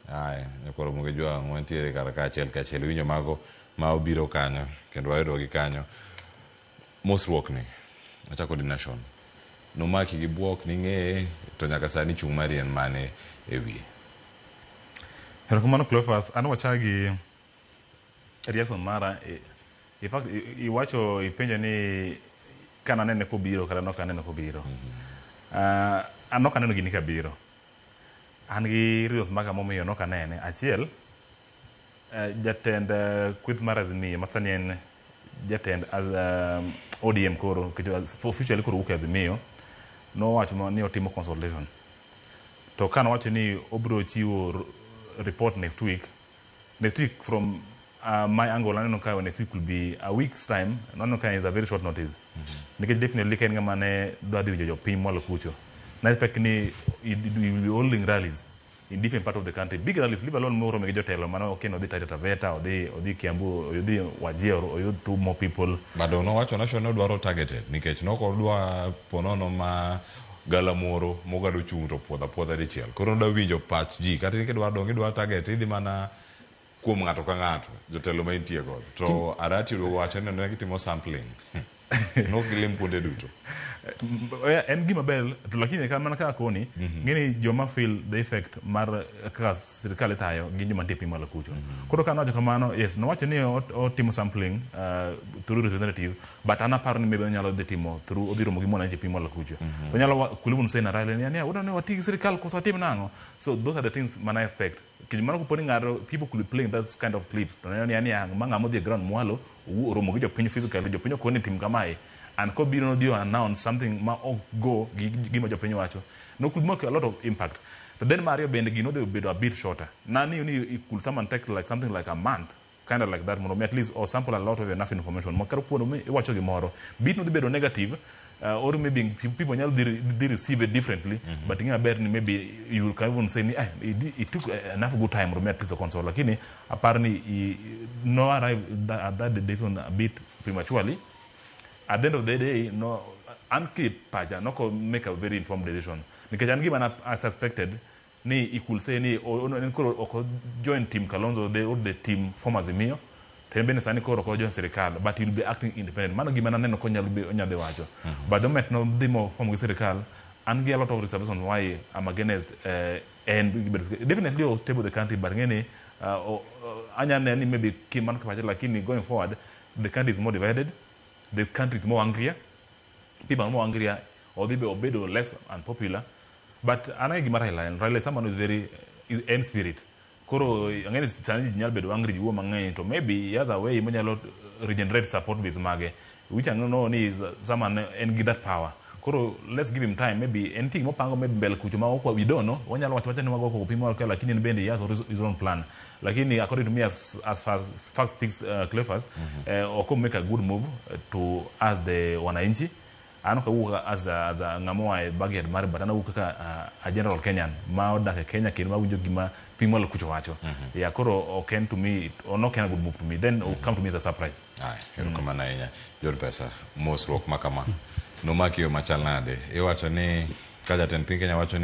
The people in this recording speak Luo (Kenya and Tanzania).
Aya, nyakwar Omoge Jwang' wantiere kar ka achiel kachiel winjo mago ma obiro kanyo kendo wayudogi kanyo. Mosruok ni achako di Nation nomaki gi buok ning'eye to nyaka sani chung' mari en mane e wiye? Erokamano Cleophas, an wachak gi reaction mara. In fact, iwacho ipenjo ni kananene kobiro kata nok aneno kobiro. An nok aneno gini kabiro. An gi reasons maga momiyo nok anene. Achiel, jatend kweth mar Azimio ma sani en jatend ODM koro, nikech officially koro owuok e Azimio, nowacho ni otimo consultation. To ka nowacho ni obiro chiwo report next week, next week from my angle aneno ka next week will be a week's time. Aneno ka is a very short notice. Nikech definitely ka en ng'ama ne dwa dhi winjo jopiny mwalo kucho. Na expect ni he will be holding rallies in different part of the country. Big rallies, leave alone moromo gi jotelo mano ok odhi Taita Taveta, odhi Kiambu, odhi Wajir, oyud two more people. Bado nowacho Nation ne dwaro targeted nikech nokodwa ponono ma galamoro mogado chung' to puodho apuodha dichiel. Koro nodwa winjo pach ji kata in kidwa dong' idwa target idhi mana kuom ng'ato ka ng'ato jotelo ma intie godo. To Arati oduogo wacho ni ne gitimo sampling. Nok gilim kuonde duto. En gima ber to lakini mana kaka koni ng'eni joma feel the effect mar kaka sirikal itayo gin joma nitie piny malo kucho. Koro ka nowacho kamano, yes, nowacho ni otimo sampling through representative, but an aparo ni maybe onyalo dhi timo through odhi romo gi mwananchi piny malo kucho. Onyalo could even say na rally ni wadwa ni wati gi sirikal koso watim nang'o. So those are the things man I expect. Nikech mano kopo ni ng'ato people could be playing that kind of clips to neno ni yani ma ng'ama odhi e ground mwalo oromo gi jopiny physically, jopiny okone ni tim kamae and kobiro nodhi announce something ma ok go gi gima jopiny wacho no could make a lot of impact. To then mar ariyo bende gino odhi bedo a bit shorter. Nang'iyo ni it could someone take like something like a month, kind of like that, mondo mi at least or sample a lot of enough information ma kata kuonde mi iwacho gimoro bit nodhi bedo negative or maybe people nyalo dhi receive it differently. But ing'e maber ni maybe you can even say ni it took enough good time mondo mi at least console, lakini aparo ni no arrive at that decision a bit prematurely. At the end of the day, no an ki pacha noko make a very informed decision nikech an gima na I suspected ni he could say ni en koro ok join team Kalonzo or the team former Azimio, to en bende sani koro ok join sirikal, but he will be acting independent. Mano gima naneno konyalo onyalo dhi wacho. But the moment no dhi mo form gi sirikal, an gi a lot of reservations why I'm against en definitely o stable the country, but ng'eni anya neno ni maybe kiman pacha, lakini going forward the country is more divided, the country is more angrier, people are more angrier, odhi be obedo less unpopular. But an ang'e gima Raila en. Raila is someone who is very is en spirit. Koro ang'e ni sani ji nyalo bedo angry, ji wuo mang'eny, to maybe he has a way monyalo regenerate support base mage, which I know ni is someone en gi that power. Koro let's give him time. Maybe en ting mopango maybe mbele kucho ma ok we don't know. Wanyalo wacho wacha ni wago koko piny moro ka, lakini en bende he has his own plan. Lakini according to me, as far as fact speaks, Cleophas, ok make a good move to us the wananchi. An ok awuok as a ng'ama oa e backyard mare, but an awuok kaka a general Kenyan ma odak e Kenya kendo mawinjo gima piny mwalo kucho wacho. Yeah, koro ok en to me, ok en a good move to me. Then mm come to me as a surprise. Ay, erokamano ahinya. John Pesa, mosruok ma kama nomaki yo machal nade? Iwacho ni ka jatend piny Kenya wacho ni